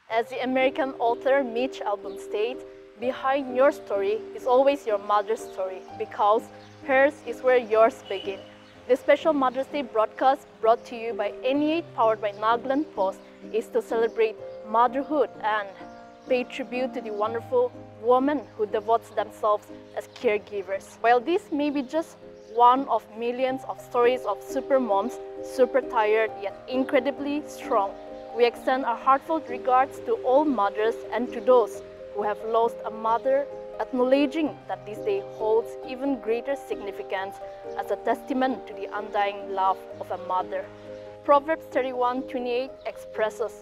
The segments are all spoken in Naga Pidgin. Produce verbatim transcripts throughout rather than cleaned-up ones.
As the American author Mitch Albom states, behind your story is always your mother's story because hers is where yours begin. This special Mother's Day broadcast, brought to you by N E A, powered by Nagaland Post, is to celebrate motherhood and pay tribute to the wonderful women who devotes themselves as caregivers. While this may be just one of millions of stories of super moms, super tired yet incredibly strong, we extend our heartfelt regards to all mothers and to those who have lost a mother, acknowledging that this day holds even greater significance as a testament to the undying love of a mother. Proverbs thirty-one twenty-eight expresses,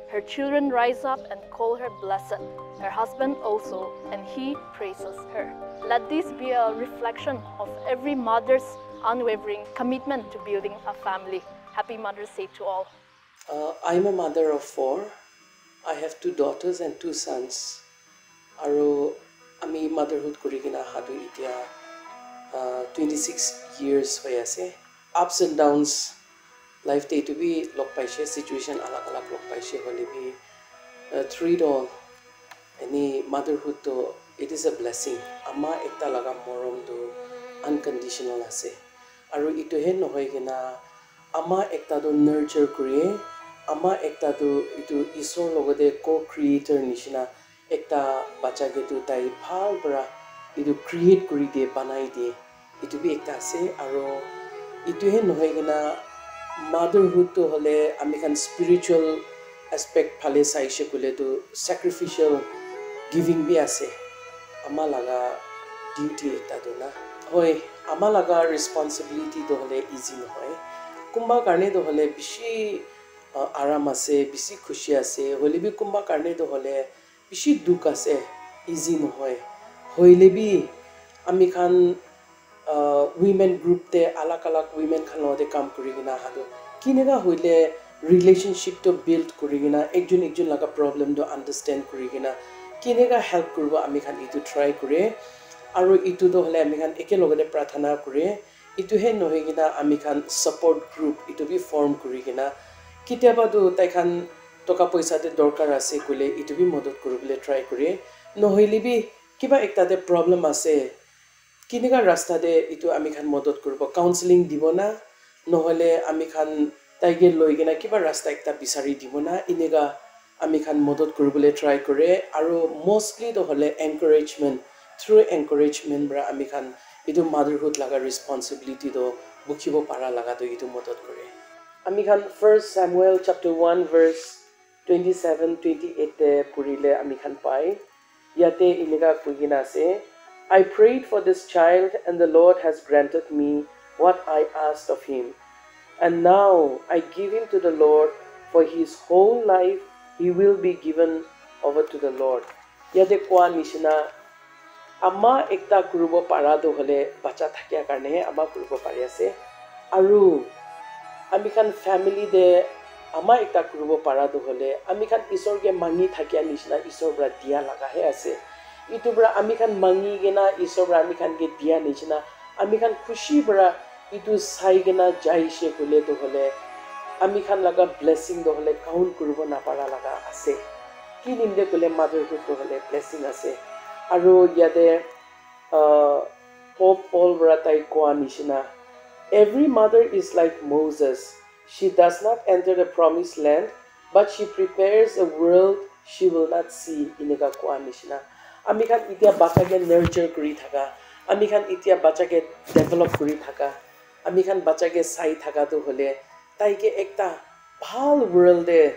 "Her children rise up and call her blessed, her husband also, and he praises her." Let this be a reflection of every mother's unwavering commitment to building a family. Happy Mother's Day to all. Uh, I'm a mother of four. I have two daughters and two sons. Aru ami motherhood kuri kena hadu itia uh, twenty-six years hoi ase. Ups and downs life te etu bi log paise, situation alag alag log paise hoile bi uh, through it all, any motherhood to it is a blessing. Ama ekta laga morom tu unconditional ase. Aru itu he nohoi kena ama ekta tu nurture kuri, ama ekta tu itu Isor logote co-creator nishina ekta bacha ke tu tai bhal para itu create kuri de, banai de. Itu bi ekta ase. Aru itu he nohoi kena motherhood tu hole ami khan spiritual aspect phale saishe kule tu sacrificial giving bi ase. Ama laga duty ekta tu na. Hoi, ama laga responsibility tu hole easy nohoi. Kumba karne tu hole bishi uh, aram ase, bishi khushi ase. Hoile bi kumba karne tu hole bishi dukh ase, easy nohoi. Hoile bi ami khan uh, women group te alag alag women khan logote kam kuri kena hadu kineka hoile relationship to build kuri kena ekjon ekjon laga problem to understand kuri kena kineka help kuribo ami khan itu try kure. Aru itu to hole ami khan eke logote prathana kure. Itu he nohoi kena ami khan support group itu bi form kuri kena kitiaba tu tai khan toka poisa te dorkar ase koile itu bi modot kuribole try kure. Nohoile bi kiba ekta te problem ase, kineka rasta te itu ami khan modot kuribo, counseling dibo na, nohole ami khan taike loi kena kiba rasta ekta bisari dibo na, ineka ami khan modot kuribole try kore. Aru mostly to hole encouragement, through encouragement para ami khan itu motherhood laga responsibility to bukhibo para laga to itu modot kore. Ami khan First Samuel chapter one verse twenty-seven, twenty-eight te purile ami khan pai. Yate ineka koi kena ase, "I prayed for this child and the Lord has granted me what I asked of him. And now I give him to the Lord, for his whole life he will be given over to the Lord." Yate koa nishina ama ekta kuribo para tu hole bacha thakia karne he ama kuribo pari ase. Aru ami khan family te ama ekta kuribo para tu hole ami khan Isor ke mangi thakia nishina Isor para dia laga he ase. Itu para ami khan mangi kena Isor para ami khan ke dia nishina ami khan khushi para itu sai kena jaise koile tu hole ami khan laga blessing tu hole count kuribo napara laga ase. Ki nimde koile motherhood tu hole blessing ase. Aru yate uh, Pope Paul para tai koa nishina, "Every mother is like Moses. She does not enter the promised land, but she prepares a world she will not see," ineka koa nishina. Ami khan itia bacha ke nurture kuri thaka, ami khan itia bacha ke develop kuri thaka, ami khan bacha ke sai thaka tu hole tai ke ekta bhal world te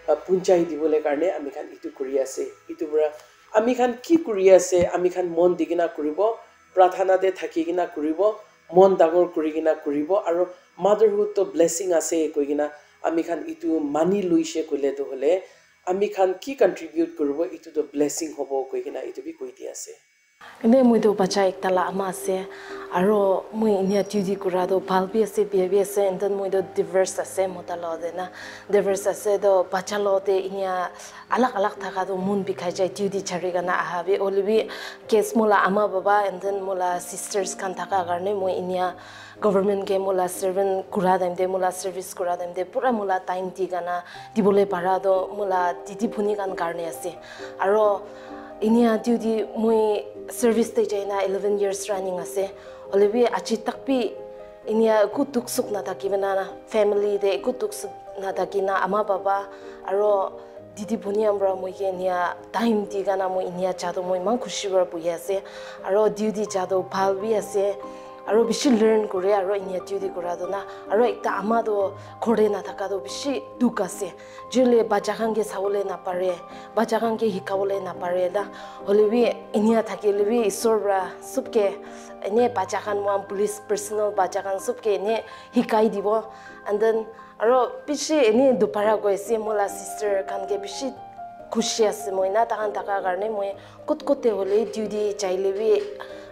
uh, punchai dibole karne ami khan itu kuri ase. Itu para ami khan ki kuri ase, ami khan mon di kena kuribo, prathana te thaki kena kuribo, mon dangor kuri kena kuribo, aru motherhood to blessing ase koi kena ami khan itu mani luise koile tu hole ami khan ki contribute kuribo itu to blessing hobo koi kena itu bi koi di ase. Ene moi tu bacha ekta la ama ase, aro moi inia duty kura tu bhal bi ase, bia bi ase, and then moi tu divorce ase, mota lo de na divorce ase, to bacha lo de inia alag alag thaka tu mon bikhai jai, duty chari kana aha bi, hoile bi case mola ama baba and then mola sisters khan thaka karne moi inia government ke mola servant kura time te, mola service kura time te pura mola time di kana dibole para to mola didi bhuni khan karne ase. Aro inia duty moi service te jaina eleven years running ase. Hoile bi aji tak bi inia eku duk suk nathaki na, family te eku duk suk nathaki na, ama baba aro didi bhuni ambra moi ke inia time di kana moi inia ja to moi iman khushi para buhi ase. Aro duty ja to bhal bi ase. Aro bishi learn kure aro inia duty kura to na. Aro ekta ama to ghor te nathaka to bishi duk ase. Jule bacha khan ke sabole napare, bacha khan ke hikabole napare na. Hoile bi inia thakile bi isor para sob ke ene bacha khan mohan police personal bacha khan sob ke ene hikai dibo. And then aro bishi ene dupara koi ase, mola sister khan ke bishi khushi ase moi na, takhan thaka karne moi kot kot te hole duty jaile bi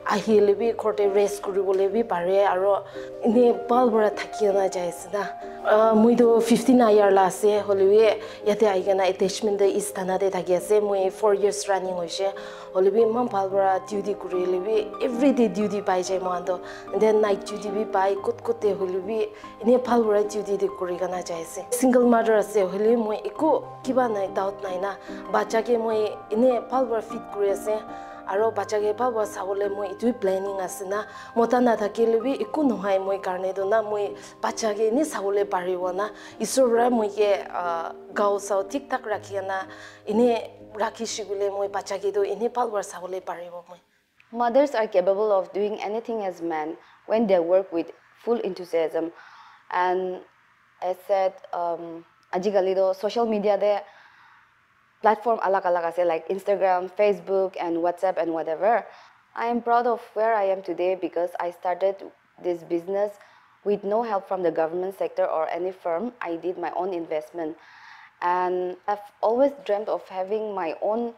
ahile bi ghor te rest kuribole bi pare, aro ene bhal para thaki na jai ase na. Ah, moi tu fifteen I R la ase, hoile bi yate ahi kena attachment te East Thana te thaki ase, moi four years running hoise, hoile bi iman bhal para duty kurile bi everyday duty pai jai mohan to, and then night duty bi pai, kot kot te hole bi ene bhal para duty te kuri kena jai ase. Single mother ase, hoile moi eku kiba nai, doubt nai na, bacha ke moi ene bhal para feed kuri ase, aro bacha ke bhal para sabole moi etu planning ase na, mota nathakile bi eku nohoi moi karne to na, moi bacha ke ene sabole paribo na, isor para moi ke, ah, gao sao thik thak rakhi kena ene rakhi shikule moi bacha ke to ene bhal para sabole paribo moi. Mothers are capable of doing anything as men when they work with full enthusiasm. And as said, um, ajikali to social media te platform alag alag ase, like Instagram, Facebook, and WhatsApp, and whatever. I am proud of where I am today because I started this business with no help from the government sector or any firm. I did my own investment. And I've always dreamt of having my own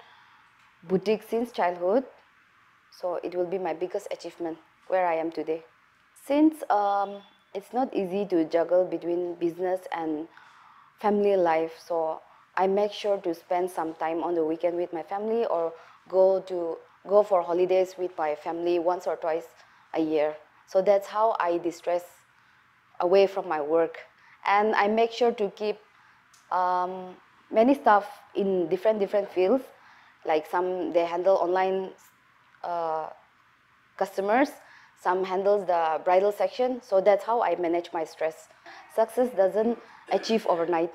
boutique since childhood. So it will be my biggest achievement where I am today. Since um, it's not easy to juggle between business and family life, so I make sure to spend some time on the weekend with my family or go to go for holidays with my family once or twice a year. So that's how I distress away from my work, and I make sure to keep um, many staff in different different fields. Like some they handle online uh, customers, some handles the bridal section. So that's how I manage my stress. Success doesn't achieve overnight,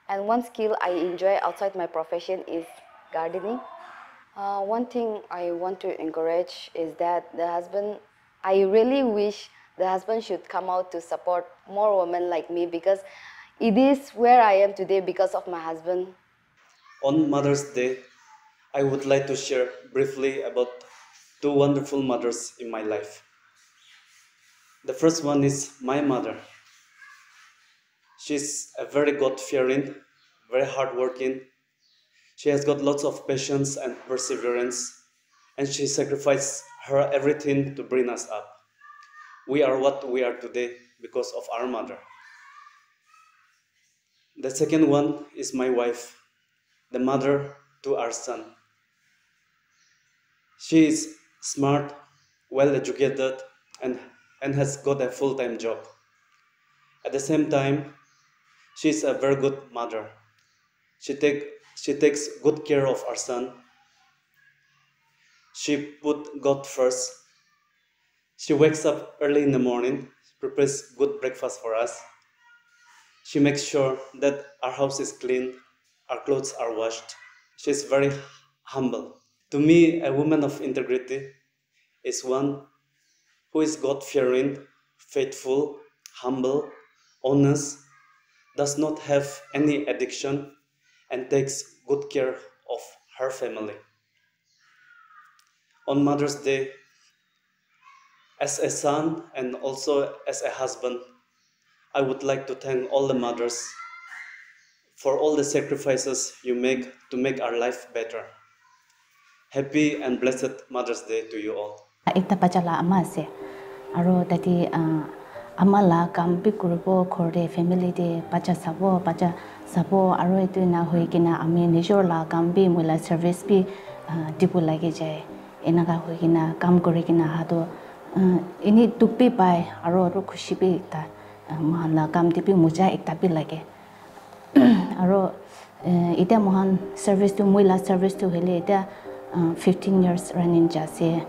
and one skill I enjoy outside my profession is gardening. Uh, one thing I want to encourage is that the husband I really wish the husband should come out to support more women like me, because it is where I am today because of my husband. On Mother's Day, I would like to share briefly about two wonderful mothers in my life. The first one is my mother. She's a very God fearing, very hardworking. She has got lots of patience and perseverance, and she sacrificed her everything to bring us up. We are what we are today because of our mother. The second one is my wife, the mother to our son. She is smart, well educated, and, and has got a full time job. At the same time, she is a very good mother. She, take, she takes good care of our son. She put God first. She wakes up early in the morning, prepares good breakfast for us. She makes sure that our house is clean, our clothes are washed. She is very humble. To me, a woman of integrity is one who is God fearing, faithful, humble, honest, does not have any addiction, and takes good care of her family. On Mother's Day, as a son and also as a husband, I would like to thank all the mothers for all the sacrifices you make to make our life better. Happy and blessed Mother's Day to you all. Ekta bacha la ama ase, aro tate ah, ama la kam bi kuribo, ghor te family te bacha sabo, bacha sabo, aro etu ena hoi kena ami nijor la kam bi, moi la service bi ah, dibo lage jai. Enaka hoi kena kam kuri kena aha tu ah, eni dukh bi pai, aro aro khushi bi ekta ah, moikhan la kam te bi moja ekta bi lage. Aro eh, etiya moikhan service tu, moi la service tu hoile etiya ah, fifteen years running ja ase.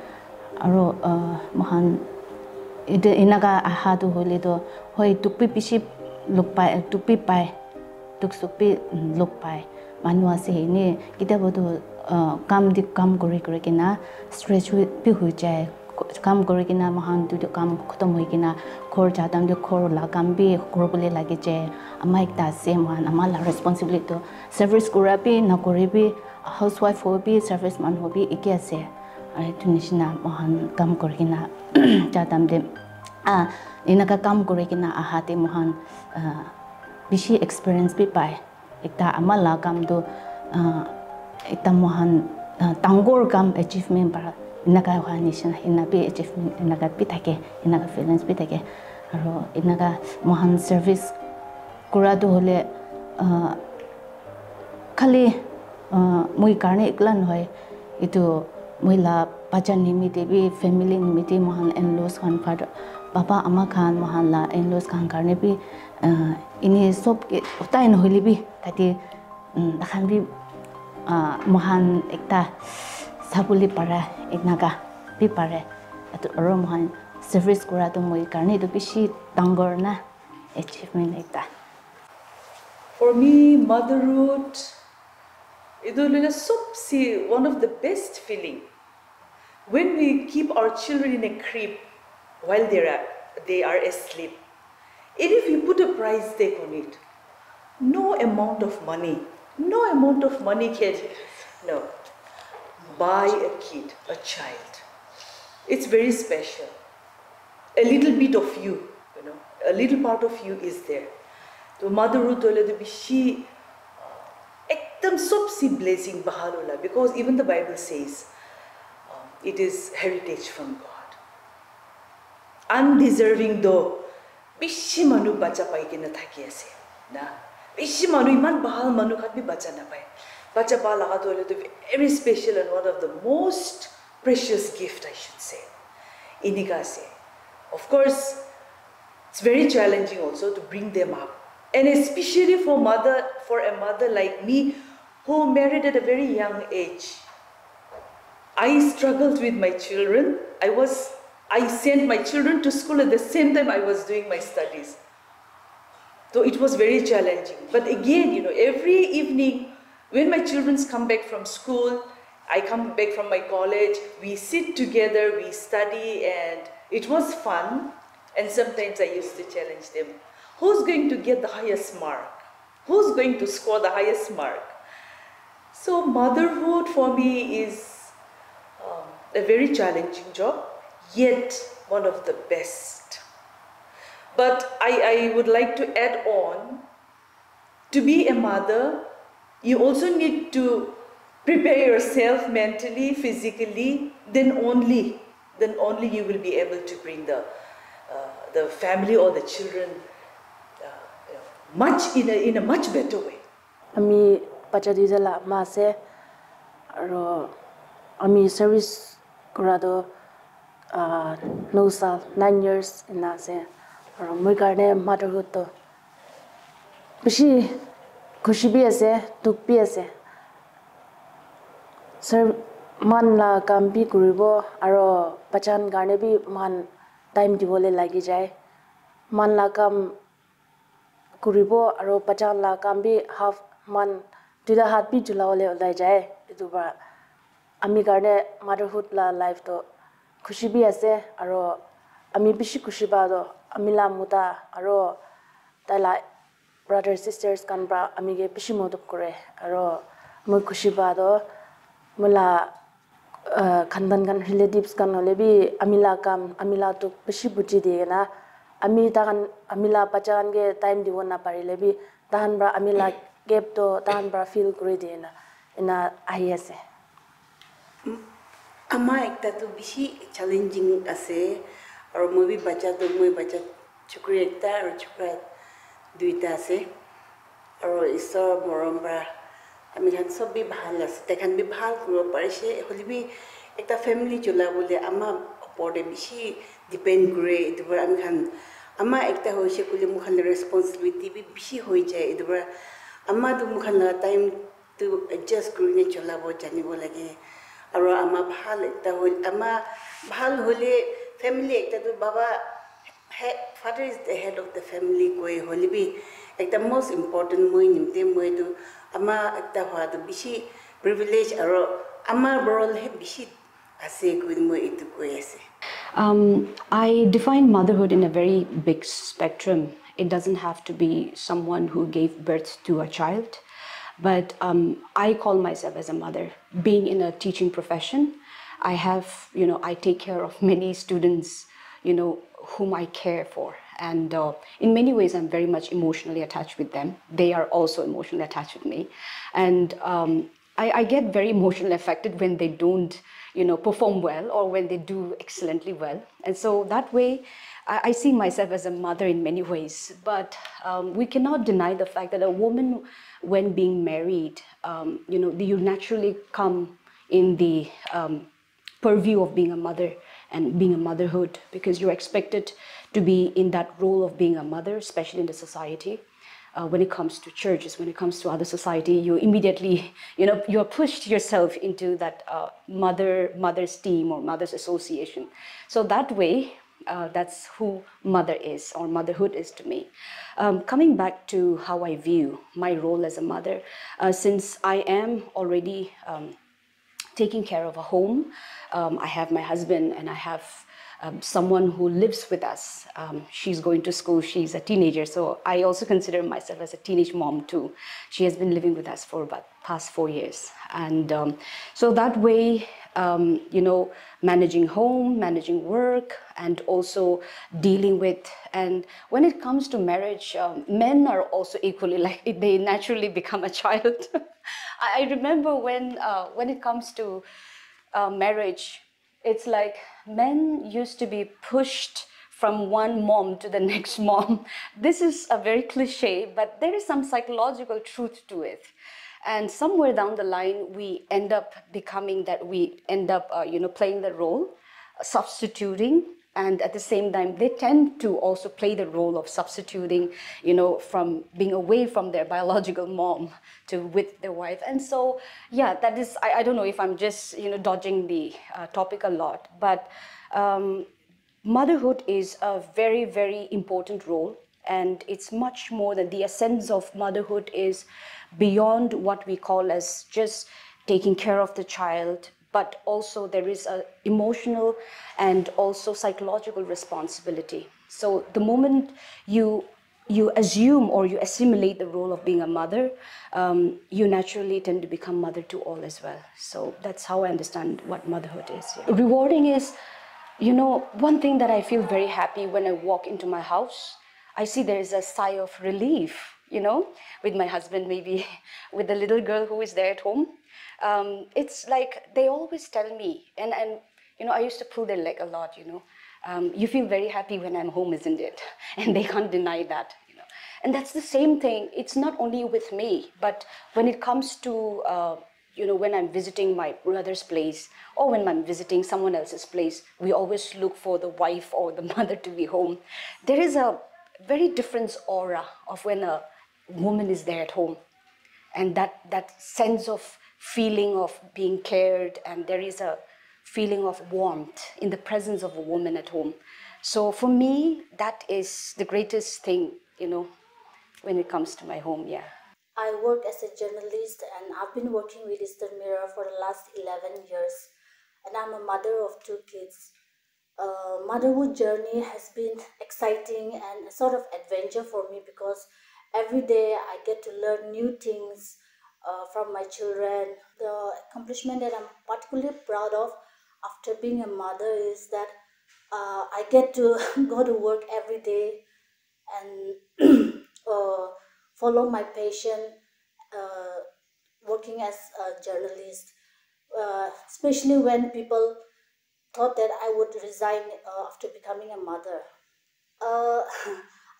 Aro ah, moikhan etu enaka aha tu hoile tu hoi dukh bi bishi luk pai, dukh bi pai, dukh sukh bi mm, luk pai. Manu ase ene ketiaba tu ah, kam di kam kuri kuri kena stress hui- bi hoi jai. Kam kuri kena moikhan tu tu kam khotom hoi kena ghor ja time te ghor la kam bi kuri bole lage je. Ama ekta ase, moikhan ama la responsibility tu service kura bi na kuri bi, housewife hobi, service manu hobi eke ase. Aru etu nishina moikhan kam kuri kena ja time te ah, enaka kam kuri kena aha te moikhan ah, bishi experience bi pai. Ekta ama la kam tu ah, ekta moikhan ah, dangor kam achievement para enaka howa nishina ena bi achievement enaka bi thake, enaka feelings bi thake. Aro enaka moikhan service kura tu hoile ah, khali ah, moi karne ekla nohoi, etu moi la bacha nimite bi, family nimite, moikhan in-laws khan, father, papa ama khan, moikhan la in-laws khan karne bi ah, eni sob ke utai nohoile bi tate mm, takhan bi ah, moikhan ekta sabole para enaka bi pare. Atu aro moikhan service kura tu moi karne etu bishi dangor na achievement ekta. For me, motherhood, itu lule sobse one of the best feeling. When we keep our children in a crib while they are, they are asleep, and if we put a price tag on it, no amount of money, no amount of money can, no, buy a kid, a child. It's very special. A little bit of you, you know, a little part of you is there. To motherhood hoile to bishi ekdam sobse blessing bahal hola, because even the Bible says um, it is heritage from God. Undeserving though, bishi manu bacha pai kena thaki ase na, bishi manu, iman bahal manu khan bi bacha napai. Bacha pa laga to hoile to very special and one of the most precious gift, I should say. Inika ase. Of course, it's very challenging also to bring them up, and especially for mother, for a mother like me who married at a very young age. I struggled with my children. I was I sent my children to school at the same time I was doing my studies. So it was very challenging. But again, you know, every evening when my children come back from school, I come back from my college, we sit together, we study, and it was fun. And sometimes I used to challenge them, who's going to get the highest mark? Who's going to score the highest mark? So, motherhood for me is um, a very challenging job, yet one of the best. But I, I would like to add on, to be a mother, you also need to prepare yourself mentally, physically, then only then only you will be able to bring the uh, the family or the children uh, you know, much in a, in a much better way. Ami bacha duita la ama ase, aro ami service kura tu uh, no sal nine years ena ase, aro moi karne motherhood tu bishi khushi bi ase, dukh bi ase. Sir, moikhan la kam bi kuribo aro bacha khan karne bi moikhan time dibole lagi jai. Moikhan la kam kuribo aro bacha khan la kam bi half moikhan duita hath bi chulabole olai jai. Etu para ami karne motherhood la life toh khushi bi ase aro ami bishi khushi pa toh ami la mota aro tai la brother sisters khan para ami ke bishi modot kore aro moi khushi pa toh moi la uh, khandan khan relatives khan hoile bi ami la kam ami la dukh bishi buji di kena ami tahan ami la bacha khan ke time dibo na parile bi tahan para ami la gap toh tahan para fill kuri di kena ena ahi ase. Ama ekta tu bishi challenging ase, aru moi bi bacha tu, moi bacha chukri ekta aru chukra duita ase, aru isor morom para ami khan sob bi bhal ase, tai khan bi bhal kuribo parise, hoilebi ekta family cholabole ama opor te bishi depend kure. Etu para ami khan ama ekta hoise koile moi khan la responsibility bi bishi hoi jai. Etu para ama tu moi khan la time tu adjust kurine cholabo janibo lage. Aru ama bhal ekta hoi, ama bhal hole family ekta tu baba, he, father is the head of the family koi, hoilebi ekta most important moi nimte moi tu ama ekta hua tu bishi privilege aru ama role he bishi ase koi moi etu koi ase. Um, I define motherhood in a very big spectrum. It doesn't have to be someone who gave birth to a child, but um, I call myself as a mother. Being in a teaching profession, I have, you know, I take care of many students, you know, whom I care for. And uh, in many ways, I'm very much emotionally attached with them. They are also emotionally attached with me. And um, I, I get very emotionally affected when they don't, you know, perform well or when they do excellently well. And so that way, I, I see myself as a mother in many ways. But um, we cannot deny the fact that a woman, when being married, um, you know, you naturally come in the um, purview of being a mother and being a motherhood, because you're expected to be in that role of being a mother, especially in the society. Uh, when it comes to churches, when it comes to other society, you immediately, you know, you're pushed yourself into that uh, mother, mother's team or mother's association. So that way, uh, that's who mother is or motherhood is to me. Um, coming back to how I view my role as a mother, uh, since I am already um, taking care of a home. Um, I have my husband and I have um, someone who lives with us. Um, she's going to school, she's a teenager, so I also consider myself as a teenage mom too. She has been living with us for about past four years. And um, so that way, um, you know, managing home, managing work, and also dealing with, and when it comes to marriage, um, men are also equally like they naturally become a child. I I remember when uh, when it comes to uh, marriage, it's like men used to be pushed from one mom to the next mom. This is a very cliche, but there is some psychological truth to it. And somewhere down the line, we end up becoming that, we end up, uh, you know, playing the role, substituting, and at the same time they tend to also play the role of substituting, you know, from being away from their biological mom to with their wife. And so, yeah, that is, i, I don't know if I'm just, you know, dodging the uh, topic a lot, but um, motherhood is a very, very important role, and it's much more than the essence of motherhood is beyond what we call as just taking care of the child, but also there is a emotional and also psychological responsibility. So the moment you you assume or you assimilate the role of being a mother, um, you naturally tend to become mother to all as well. So that's how I understand what motherhood is. Yeah. Rewarding is, you know, one thing that I feel very happy when I walk into my house. I see there is a sigh of relief, you know, with my husband, maybe with the little girl who is there at home. Um, it's like they always tell me, and, and you know, I used to pull their leg a lot, you know. Um, you feel very happy when I'm home, isn't it? And they can't deny that, you know. And that's the same thing. It's not only with me, but when it comes to, uh, you know, when I'm visiting my brother's place or when I'm visiting someone else's place, we always look for the wife or the mother to be home. There is a very different aura of when a woman is there at home, and that that sense of feeling of being cared, and there is a feeling of warmth in the presence of a woman at home. So for me, that is the greatest thing, you know, when it comes to my home. Yeah. I work as a journalist and I've been working with Eastern Mirror for the last eleven years, and I'm a mother of two kids. Uh, motherhood journey has been exciting and a sort of adventure for me because every day I get to learn new things uh, from my children. The accomplishment that I'm particularly proud of after being a mother is that uh, I get to go to work every day and uh, follow my passion uh, working as a journalist. uh, especially when people thought that I would resign uh, after becoming a mother. Uh,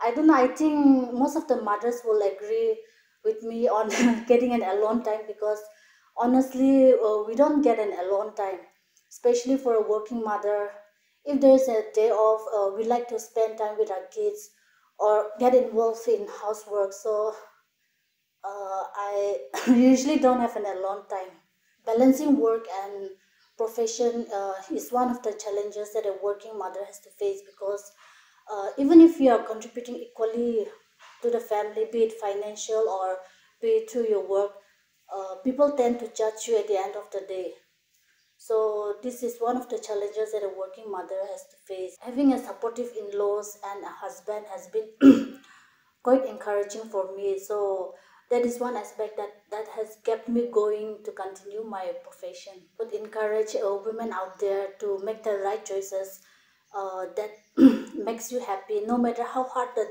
I don't know, I think most of the mothers will agree with me on getting an alone time, because honestly, uh, we don't get an alone time, especially for a working mother. If there's a day off, uh, we like to spend time with our kids or get involved in housework. So uh, I usually don't have an alone time. Balancing work and profession uh, is one of the challenges that a working mother has to face, because uh, even if you are contributing equally to the family, be it financial or be it through your work, uh, people tend to judge you at the end of the day. So this is one of the challenges that a working mother has to face. Having a supportive in-laws and a husband has been quite encouraging for me. So that is one aspect that, that has kept me going to continue my profession. Would encourage uh, women out there to make the right choices uh, that makes you happy, no matter how hard the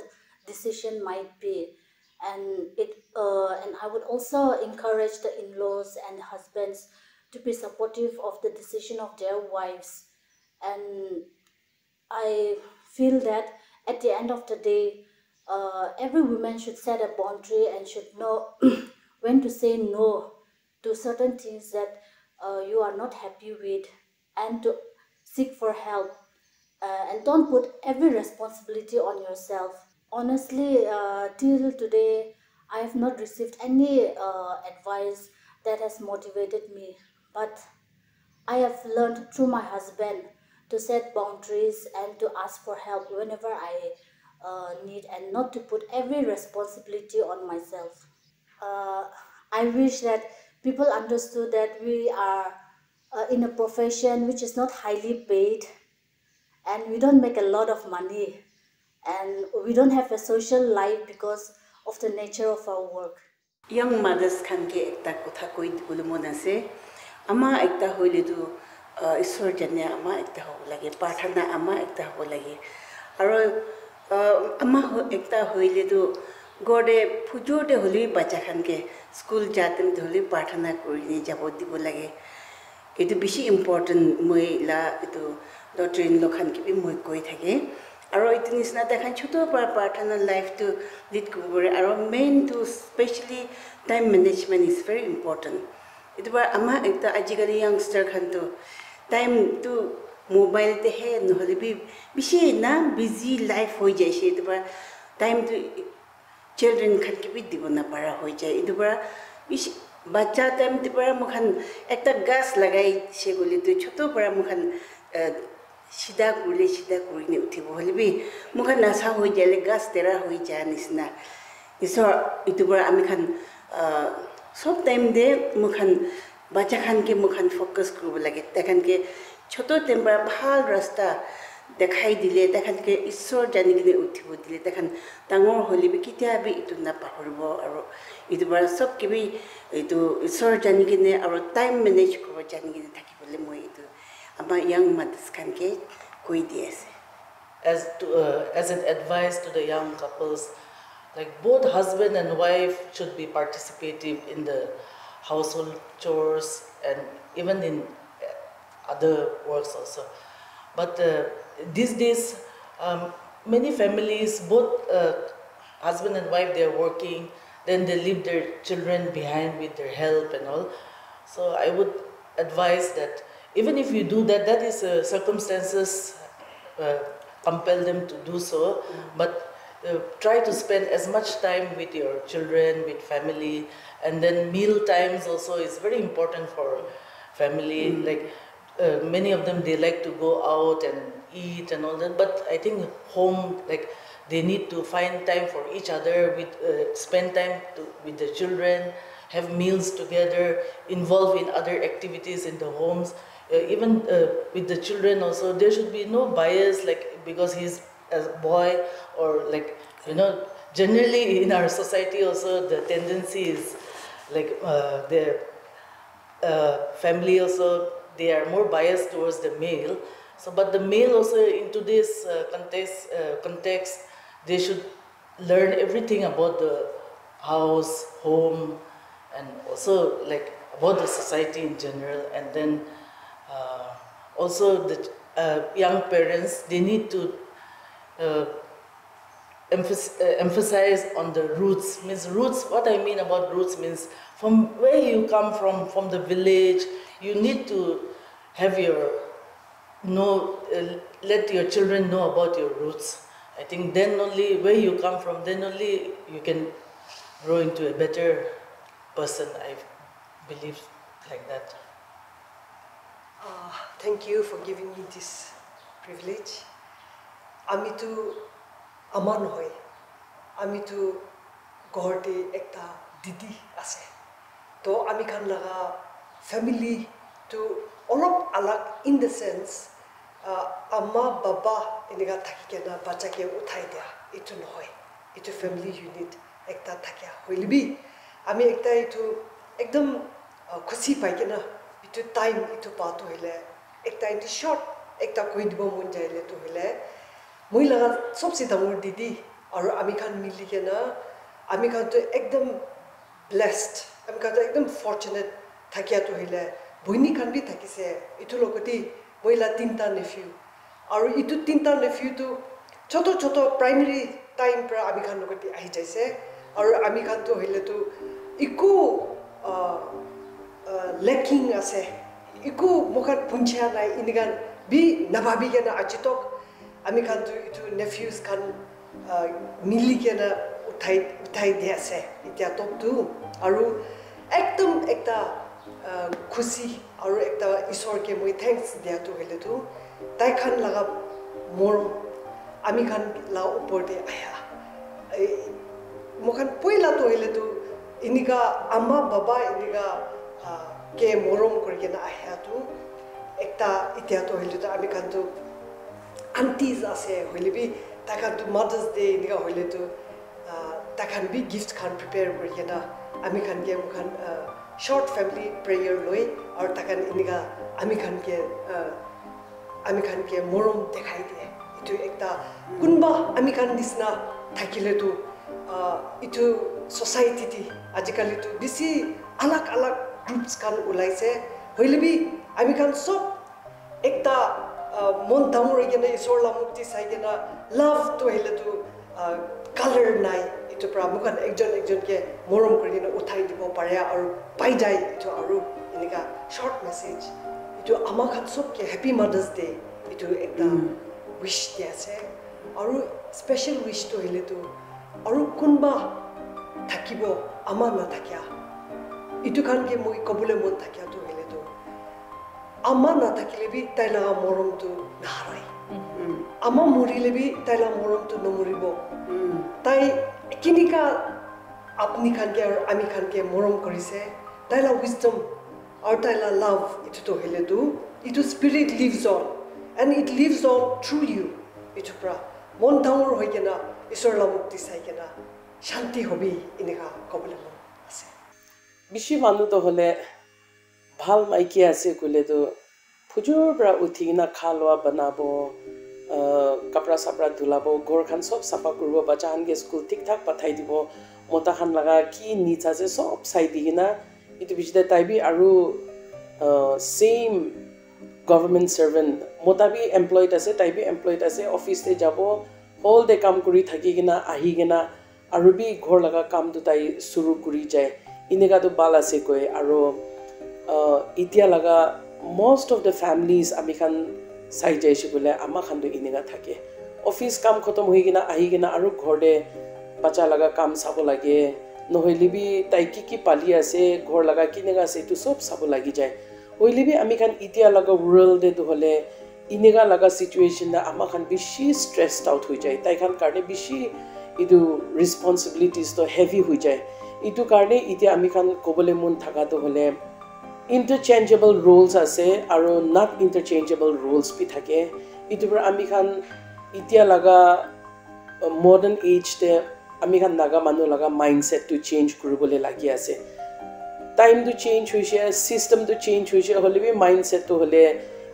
decision might be. And it uh, and I would also encourage the in-laws and husbands to be supportive of the decision of their wives. And I feel that at the end of the day, uh, every woman should set a boundary and should know when to say no to certain things that uh, you are not happy with, and to seek for help, uh, and don't put every responsibility on yourself. Honestly, uh, till today, I have not received any uh, advice that has motivated me, but I have learned through my husband to set boundaries and to ask for help whenever I uh, need, and not to put every responsibility on myself. Uh, I wish that people understood that we are uh, in a profession which is not highly paid, and we don't make a lot of money, and we don't have a social life because of the nature of our work. Young mothers khan ke ekta kotha koi dibole mon ase. Ama ekta hoile tu uh, Isor jane ama ekta hobo lage, prarthana ama ekta hobo lage. Aro uh, ama ho- ekta hoile tu ghor te phujor te hoile bi bacha khan ke school ja time te hoile bi prarthana kuri ne jabo dibo lage. Etu bishi important, moi la etu daughter in law khan ke bi moi koi thake. Aro etu nisna tai khan chotu para prarthana life tu lead kuribo pare. Aro main tu specially time management is very important. Etu para ama ekta ajikali youngster khan tu time tu mobile te he nohole bi bishi na busy life hoi jaise. Etu para time tu children khan ke bi dibo napara hoi jai. Etu para bishi bacha time te para moi khan ekta gas lagai se koile tu chotu para moi khan uh, sida kurile sida kuri ne uthibo hoile bi moi khan nasa hoi jale gas tera hoi ja nisna. Isor etu para ami khan uh, sob time te moi khan bacha khan ke moi khan focus kuribo lage. Tai khan ke chotu time para bhal rasta dekhai dile, tai khan ke Isor jani kene uthibo dile, tai khan dangor hoile bi ketia bi etu napahoribo. Aro etu para sob ke bi etu Isor jani kene aro time manage kuribo jani kene thaki bole moi etu ama young mothers khan ke koi di ase. As to, uh, as an advice to the young couples, like, both husband and wife should be participative in the household chores and even in uh, other works also. But uh, these days, um, many families, both uh, husband and wife, they are working, then they leave their children behind with their help and all. So I would advise that even if you do that, that is uh, circumstances uh, compel them to do so, but uh, try to spend as much time with your children, with family, and then meal times also is very important for family. Like uh, many of them, they like to go out and eat and all that, but I think home, like, they need to find time for each other, with uh, spend time to, with the children, have meals together, involve in other activities in the homes. Uh, even uh, with the children also, there should be no bias, like, because he's a boy, or, like, you know, generally in our society also, the tendency is, like, uh, the uh, family also, they are more biased towards the male. So, but the male also, in today's uh, context, uh, context, they should learn everything about the house, home, and also, like, about the society in general, and then uh, also the uh, young parents, they need to uh, emphasis, uh, emphasize on the roots. Means roots, what I mean about roots means from where you come from, from the village, you need to have your know, uh, let your children know about your roots. I think then only where you come from, then only you can grow into a better person. I believe like that. Uh, thank you for giving me this privilege. Ami tu ama nohoi. Ami tu ghor te ekta didi ase. To ami khan laga family tu olop alag in the sense, uh, ama baba enika thaki kena bacha ke uthai dia. Itu nohoi. Itu family unit ekta thakia. Hoile bi ami ekta itu ekdom uh, khushi pai kena itu time itu pa tu hoile ekta in the short ekta koi dibo mon jaile tu hoile moi laga sobse dangor didi aru ami khan mili kena ami khan tu ekdom blessed, ami khan tu ekdom fortunate thakia tu hoile boini khan bi thakise itu logoti moi la tinta nephew aru itu tinta nephew tu choto choto primary time pra ami khan logoti ahi jaise aru ami khan tu hoile tu iku uh, uh, lacking ase iku moikhan punchia nai inikan bi nababi kena aji tok ami khan tu itu nephews khan uh, mili kena uthai uthai di ase itia tok tu aru ekdom ekta uh, khushi aru ekta isor ke moi thanks dia tu hoile tu tai khan laga morom ami khan la upor te aya moikhan poila tu hoile tu inika ama baba inika uh, ke morom kuri kena ahia tu ekta itia tu hoile tu ami khan tu aunties ase hoile bi tai khan tu mothers day inika hoile tu uh, tai khan bi gift khan prepare kuri kena ami khan ke moikhan uh, short family prayer loi aru tai khan inika ami khan ke uh, ami khan ke morom dekhai de itu ekta kunba ami khan nisna thakile tu uh, itu society ti ajikali tu bisi alag alag groups khan ulaise hoile bi ami khan sob ekta uh, mon dangor hoikena isor la mukti sai kena love tu hoile tu uh, color nai itu pra moikhan ekjon ekjon ke morom kuri kena uthai dibo pare aru pai jai itu aru enika short message itu ama khan sob ke happy mothers day itu ekta wish di ase aru special wish tu hoile tu aru kunba thakibo ama na thakia itu khan ke moi kobole mon thakia tu hoile tu ama na thakile bi tai laga morom tu naharai ama murile bi tai laga morom tu nomuribo tai kinika apni khan ke aru ami khan ke morom kurise tai la wisdom aru tai la love itu tu hoile tu itu spirit lives on and it lives on through you itu pra mon dangor hoi kena isor la mukti sai kena shanti hobi inika kobole mon ase bishi manu to hole bhal maiki ase koile tu phujur pra uthi kena kha loa banabo uh, kapra sapra dhulabo ghor khan sob sapha kuribo bacha khan ke school thik thak pathai dibo mota khan laga ki needs ase sob sai di kena etu bishi te tai bi aru uh, same government servant mota bi employed ase tai bi employed ase office te jabo hall te kam kuri thaki kena ahi kena aru bi ghor laga kam tu tai suru kuri jai enika tu bhal ase koi aru uh, etia laga most of the families ami khan sai jai she koile ama khan tu enika thake office kam khotom hoi kena ahi kena aru ghor te bacha laga kam sabo lage nohoile bi tai ki ki pali ase ghor laga kinika ase etu sob sabo lagi jai hoile bi ami khan etia laga world te tu hole enika laga situation te ama khan bishi stressed out hoi jai tai khan karne bishi etu responsibilities to heavy hoi jai etu karne etia ami khan kobole mon thaka tu hole interchangeable roles ase aru not interchangeable roles bi thake etu para ami khan etia laga uh, modern age te ami khan naga manu laga mindset tu change kuribole lagi ase time tu change hoise system tu change hoise hoile bi mindset tu hole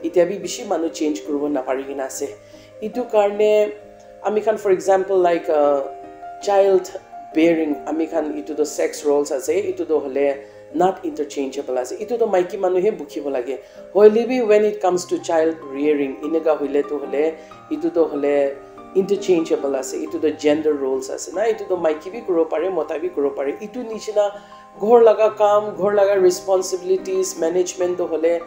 etia bi bishi manu change kuribo napari kena ase etu karne ami khan for example like uh, child Bearing, ami khan itu to sex roles ase, itu to hole not interchangeable ase. Itu to maiki manu he bukhibo lage. Hoile bi when it comes to child rearing, ineka hoile to hole, itu to hole interchangeable ase. Itu to gender roles ase na, itu to maiki bi kuro pare, mota bi kuro pare. Itu nishina ghor laga kam, ghor laga responsibilities, management to hole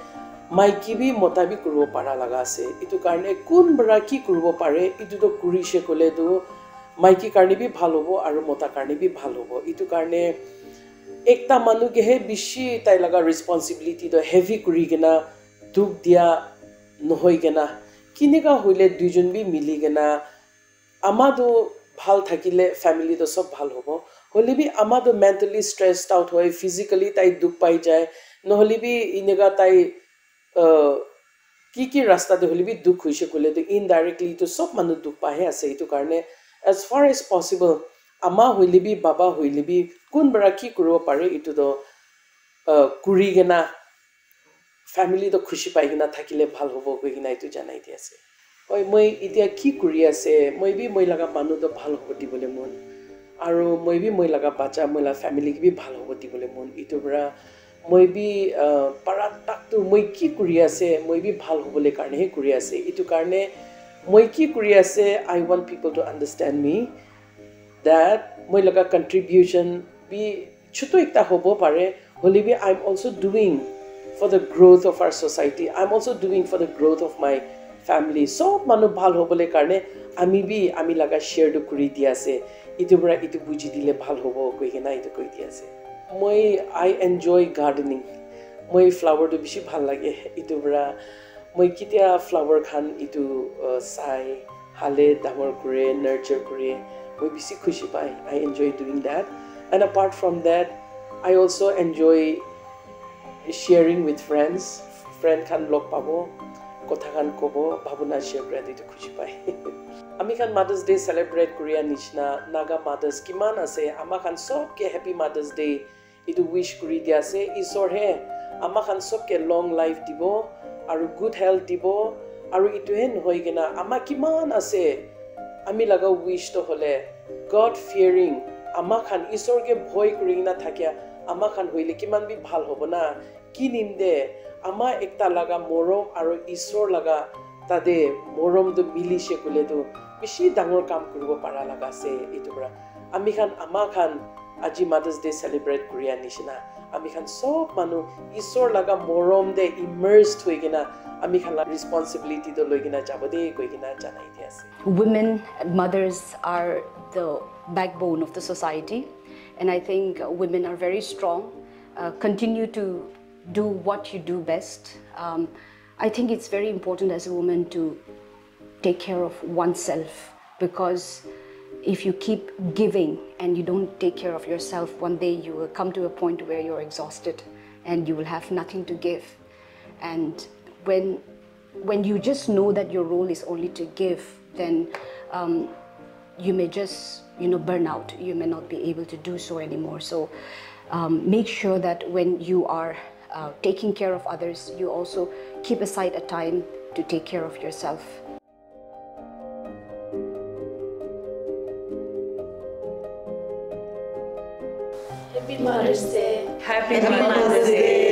maiki bi mota bi kuribo para laga ase. Itu karne kun para ki kuribo pare, itu to kurishe kole tu maiki karne bi bhal hobo aru mota karne bi bhal hobo. Itu karne ekta manu ke he bishi tai laga responsibility to heavy kuri kena dukh dia nohoi kena, kineka hoile duijon bi mili kena ama tu bhal thakile family tu sob bhal hobo. Hoile bi ama tu mentally stressed out hoi, physically tai dukh pai jai, nohole bi ineka tai uh, ki ki rasta te hoile bi dukh hoise koile tu indirectly tu sob manu dukh pahe ase. Itu karne as far as possible ama hoile bi baba hoile bi kun para ki kuribo pare itu to uh, kuri kena family to khushi pai kena thakile bhal hobo koi kena itu janai di ase. Oi, moi itia ki kuri ase, moi bi moi laga manu to bhal hobo dibole mon. Aru moi bi moi laga bacha, moi la family ki bi bhal hobo dibole mon. Itu para moi bi uh, para tak tu moi ki kuri ase, moi bi bhal hobole karne he kuri ase. Itu karne moi ki kuri ase, I want people to understand me that moi laga contribution bi chutu ekta hobo pare, hoile bi I'm also doing for the growth of our society. I'm also doing for the growth of my family. Sob manu bhal hobole karne ami bi ami laga share tu kuri di ase. Itu para itu buji dile bhal hobo koi kena itu koi di ase. Moi, I enjoy gardening. Moi flower tu bishi bhal lage. Itu para moi kitia flower khan itu uh, sai hale dangor kure, nurture kure. Moi bishi khushi pai. I enjoy doing that. And apart from that, I also enjoy sharing with friends. Friend khan log pabo, kotha khan kobo, bhabona share kura ditu khushi pai. Ami khan Mother's Day celebrate kuria nishina Naga mothers kiman ase, ama khan sob ke happy Mother's Day itu wish kuri dia ase. Isor he ama khan sob ke long life dibo aru good health dibo aru itu he nohoi kena ama kiman ase, ami laga wish to hole God fearing, ama khan Isor ke bhoi kuri kena thakia ama khan hoile kiman bi bhal hobo na. Kinim de ama ekta laga morom aru Isor laga tate morom tu milishe kule tu bishi dangor kam kuribo para laga ase. Itu para ami khan ama khan aji Mother's Day celebrate kuria nishina ami khan sob manu Isor laga morom de immersed hoi kena ami khan la responsibility to loi kena jabo de koi kena janai di ase. Women and mothers are the backbone of the society, and I think women are very strong. Uh, continue to do what you do best. Um, I think it's very important as a woman to take care of oneself, because if you keep giving and you don't take care of yourself, one day you will come to a point where you're exhausted and you will have nothing to give. And when when you just know that your role is only to give, then um, you may just, you know, burn out. You may not be able to do so anymore. So um, make sure that when you are uh, taking care of others, you also keep aside a time to take care of yourself. Happy Mother's Day. Happy Mother's Day.